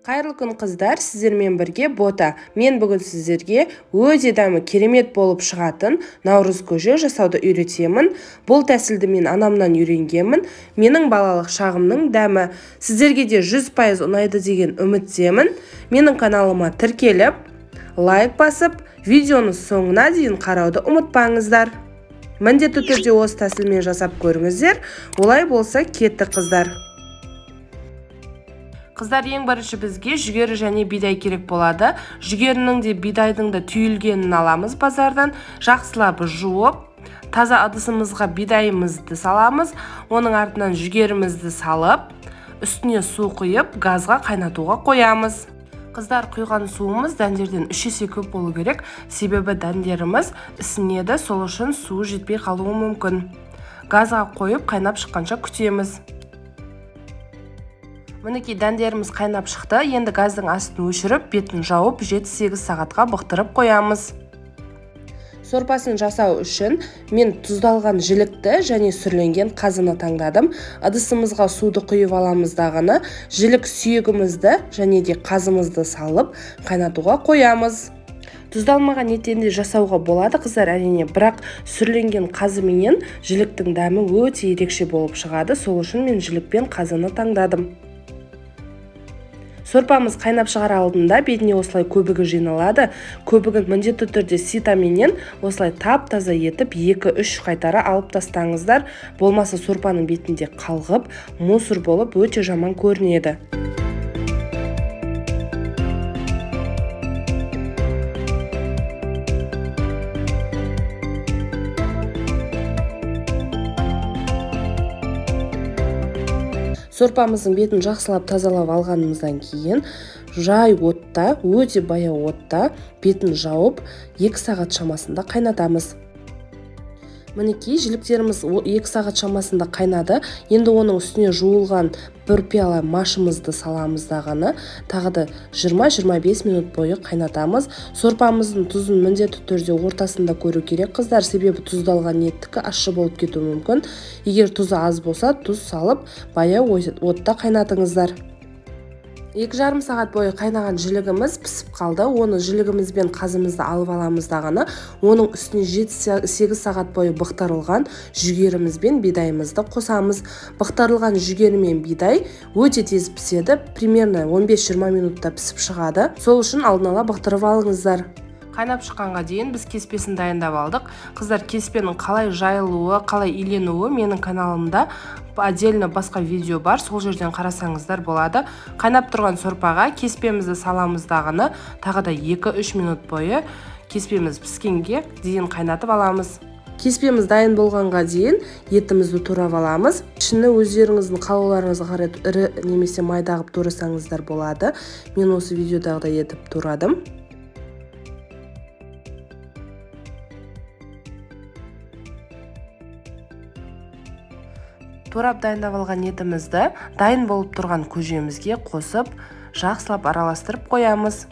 Қайырлы күн, қыздар! Сіздермен бірге Бота. Мен бүгін сіздерге өте дәмі керемет болып шығатын наурыз көже жасауды үйретемін. Бұл тәсілді мен анамнан үйренгенмін. Менің балалық шағымның дәмі. Сіздерге де 100% ұнайды деген үміттемін. Менің каналыма тіркеліп, лайк басып, видеоны соңына дейін қарауды ұмытпаңыздар. Міндетті түрде осы тәсілмен жасап көріңіздер. Олай болса, кеттік, қыздар. Қыздар, ең бірінші бізге жүгері және бидай керек болады. Жүгерінің де, бидайдың да түйілгенін аламыз базардан. Жақсылап жуып, таза ыдысымызға бидайымызды саламыз. Оның артынан жүгерімізді салып, үстіне су құйып, газға қайнатуға қоямыз. Қыздар, құйған суымыз дәндерден 3 есе көп болу керек, себебі дәндеріміз ісінеді, сол үшін суы жетпей қалуы мүмкін. Газға қойып, қайнап шыққанша күтеміз. Мінекей, дәндеріміз қайнап шықты. Енді газдың астын өшіріп, бетін жауып, 7-8 сағатқа бұқтырып қоямыз. Сорпасын жасау үшін мен тұздалған жілікті және сүрленген қазыны таңдадым. Ыдысымызға суды құйып аламыз дағыны, жілік сүйегімізді және де қазымызды салып, қайнатуға қоямыз. Тұздалмаған еттен де жасауға болады, қыздар, әрине, бірақ сүрленген қазы менен жіліктің дәмі өте ерекше болып шығады. Сол үшін мен жілік пен қазыны таңдадым. Сорпамыз қайнап шығар алдында бетіне осылай көбігі жиналады. Көбігін міндетті түрде ситаменен осылай тап-таза етіп 2-3 қайтара алып тастаңыздар. Болмаса сорпаның бетінде қалғып, мусор болып өте жаман көрінеді. Сорпамыздың бетін жақсылап тазалап алғанымыздан кейін жай отта, өте баяу отта бетін жауып 2 сағат шамасында қайнатамыз. Мінекей, жіліктеріміз 2 сағат шамасында қайнады. Енді оның үстіне жуылған бір пиала машымызды саламыз дағыны, тағы да 20-25 минут бойы қайнатамыз. Сорпамыздың тұзын міндетті түрде ортасында көру керек, қыздар, себебі тұздалған еттікі ащы болып кетуі мүмкін. Егер тұзы аз болса, тұз салып, баяу отта қайнатыңыздар. 2,5 сағат бойы қайнаған жілігіміз пісіп қалды. Оны жілігіміз бен қазымызды алып аламыз дағыны, оның үстіне 7-8 сағат бойы бұқтырылған жүгеріміз бен бидайымызды қосамыз. Бұқтырылған жүгері мен бидай өте тез піседі, примерно 15-20 минутта пісіп шығады. Сол үшін алдын ала бұқтырып алыңыздар. Қайнап шыққанға дейін біз кеспесін дайындап алдық. Қыздар, кеспенің қалай жайылуы, қалай иленуі менің каналымда отдельно басқа видео бар, сол жерден қарасаңыздар болады. Қайнап тұрған сорпаға кеспемізді саламыз дағыны, тағы да 2-3 минут бойы кеспеміз піскенге дейін қайнатып аламыз. Кеспеміз дайын болғанға дейін етімізді турап аламыз. Ішіні өздеріңіздің қалауларыңызға қарай ірі немесе майда қылып турасаңыздар болады. Мен осы видеодағыдай етіп турадым. Турап дайындап алған етімізді дайын болып тұрған көжемізге қосып, жақсылап араластырып қоямыз.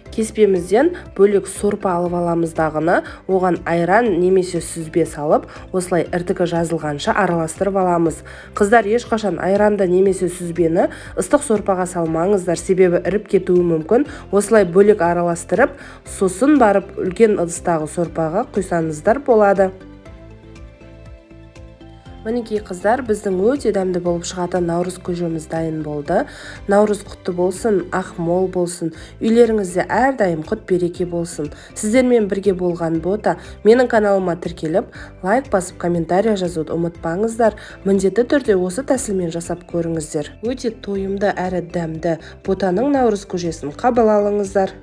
Кеспемізден бөлек сорпа алып аламыз дағыны, оған айран немесе сүзбе салып, осылай іртігі жазылғанша араластырып аламыз. Қыздар, ешқашан айранды немесе сүзбені ыстық сорпаға салмаңыздар, себебі іріп кетуі мүмкін. Осылай бөлек араластырып, сосын барып үлкен ыдыстағы сорпаға құйсаңыздар болады. Мінекей, қыздар, біздің өте дәмді болып шығатын наурыз көжеміз дайын болды. Наурыз құтты болсын, ақ мол болсын, үйлеріңізде әрдайым құт береке болсын. Сіздермен бірге болған Бота. Менің каналыма тіркеліп, лайк басып, комментария жазуды ұмытпаңыздар. Міндетті түрде осы тәсілмен жасап көріңіздер. Өте тойымды әрі дәмді Ботаның наурыз көжесін қабыл алыңыздар.